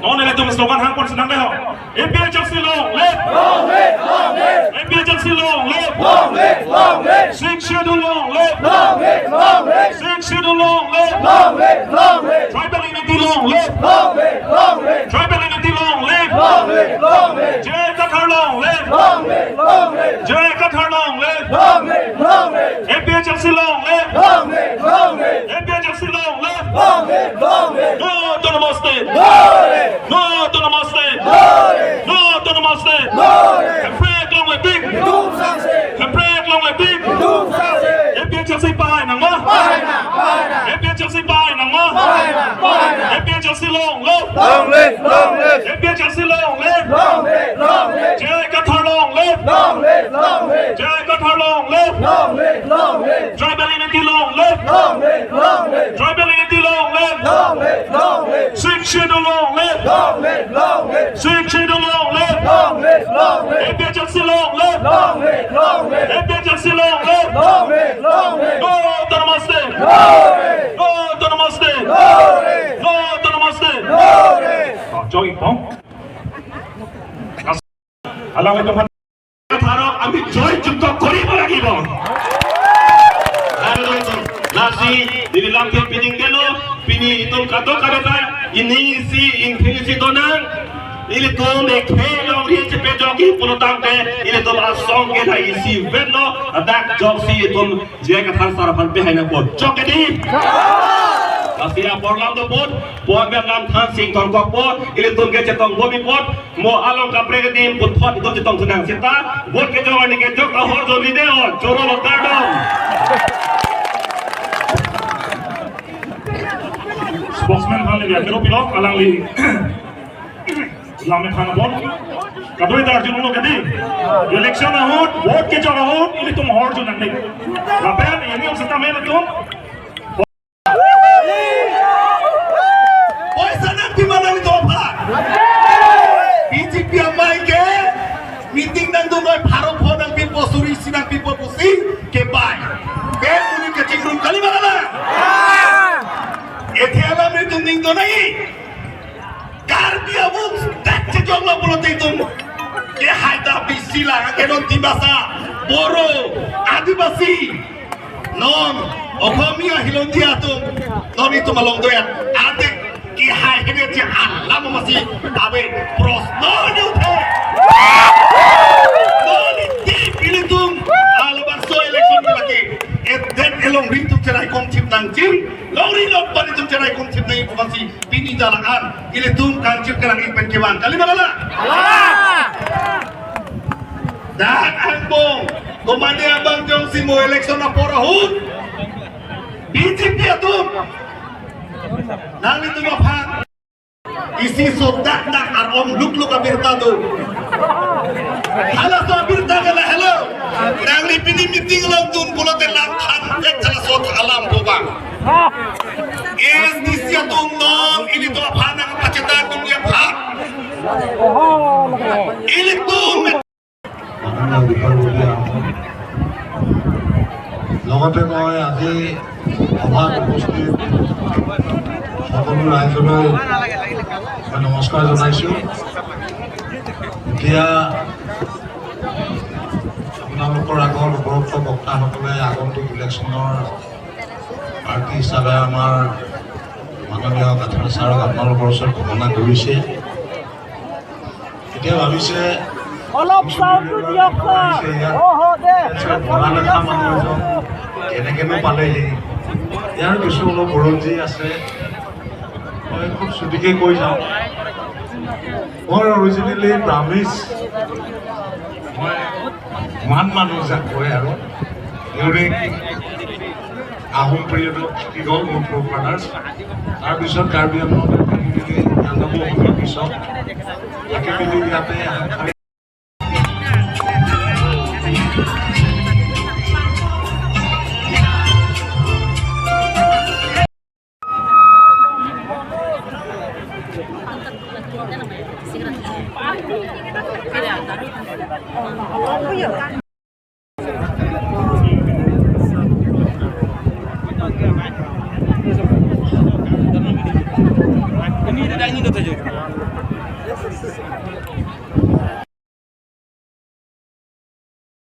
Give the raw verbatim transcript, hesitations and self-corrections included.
Non ilitum slogan hangpon si nangleho. A P H L C long live! Long live, long live! A P H L C long live! Long live, long live! Sixth Schedule long live! Long live, long live! Sixth Schedule long live! Long live, long live! Tribal unity long live! Long live, long live! Tribal unity long live! Long live, long live! J I Kathar long live! Long live, long live! J I Kathar long live! Long live, long live! A P H L C long live! Long live, long live! A P H L C long live! Long live, long live! No autonomous state! Long live! No autonomous state! Long live! No autonomous state! Long live! Hemprek longle tik! Tum sangse! Hemprek longle tik! Tum sangse! A P H L C pahai nangma? Pahai nang, pahai nang! A P H L C pahai nangma? Pahai nang, pahai nang! A P H L C long live! Long live, long live! A P H L C long live! Long live, long live! J I Kathar long live! Long live, long live! J I Kathar long live! Long live, long live! Tribal unity long live! Long live, long live! Tribal unity long live! Long live, long live! Sixth Schedule long live! Long live, long live! Sixth Schedule long live! Long live, long live! A P H L C long live! Long live, long live! A P H L C long live! Long live, long live! No autonomous state! Long live! No autonomous state! Long live! No autonomous state! Long live! Oh, Joy Pong. Alang itu Kathar-ok, আমি জয়যুক্ত কৰিব লাগিব। আৰু lasi, neli lamthe pining deno, pini itum kadokave ta, ining isi, ingphi isi donang, ilitum ekhei longri chepejokji pulo tangte, ilitum asong ke ta isi vetlo, ladak ajoksi itum J I Kathar sar aphan pehai nangpo. Chokche dei? Lasi apor lam dopon, po amen lam than sing tongkokpo, ilitum ke chetong bom-i apot, mo along kaprek adim puthot itum chetong thunang seta, vote kejok arni kejok ahorjo video, choro lo kardom. Spokesman aphan neli akero pilok, alangli lam than bom. Kadoi ta arjulo ke dei. Election ahut, vote kejok ahut, ilitum ahorjo nangji. Lapen, ini om seta men itum. Poisa nangpi ma nangtum aphan? B J P amei ke meeting nangdun noi pharo pho nangpipo, suri isi nangpipo pusi kepai. Pen monit kachingrum kali ma kalang? Athe alam nelitum ningdun nangji. Karbi abu dak chejoklo pulote itum kehai ta bisi lang, ke non Dimasa, Boro, Adivasi, non Okhomia, Hilondia atum, non itum along doya, ante kehai hene che alam masi ave prosno ni uthe. Non iti pilitum, alabangso election ke lake, edet elongri atum cheraikom thip nangji, longri lok pari atum cheraikom thip nangji pu masi pini jalan ilitum kangchir kelang ingpen kevang. Kali ma kalang? Dak angbong, komane abang jongsi mo election apor ahut, B J P atum nanglitum aphan isi sodak dak arom lukluk abirta do. Halaso abirta ke lahelo. Nangli pini meeting along dun pulote lam than ek halaso alam po bang. A S D C atum non ilitum aphan nangpachethang dunji aphan. Ilitum. লগতে মই আজি সভাত উপস্থিত সকলো ৰাইজলৈ মই নমস্কাৰ জনাইছো। এতিয়া আপোনালোকৰ আগৰ উপৰোক্ত বক্তাসকলে আগন্তুক ইলেকশ্যনৰ প্ৰাৰ্থী হিচাপে আমাৰ মাননীয় কাথৰ ছাৰক আপোনালোকৰ ওচৰত ঘোষণা কৰিছে। এতিয়া ভাবিছে অলপ চাউণ্ডটো দিয়ক ছাৰ। ভাবিছে ইয়াত অহ দে। ভবা দেখা মানুহ এজন কেনেকেনো পালেহি। ইয়াৰ পিছত অলপ বুৰঞ্জী আছে, মই খুব চুটিকৈ কৈ যাওঁ। মই অৰিজিনেলি ব্ৰাহ্মিজ, মই মান মানুহ যাক কয় আৰু। ইউনিক আহোম পিৰিয়ডত থাকি গ'ল মোৰ ফ'ৰ ফাদাৰ্ছ। তাৰপিছত কাৰ্বি আংলঙত থাকি মেলি ইয়াণ্ডাবু অহাৰ পিছত থাকি মেলি ইয়াতে Ini lo tujuh.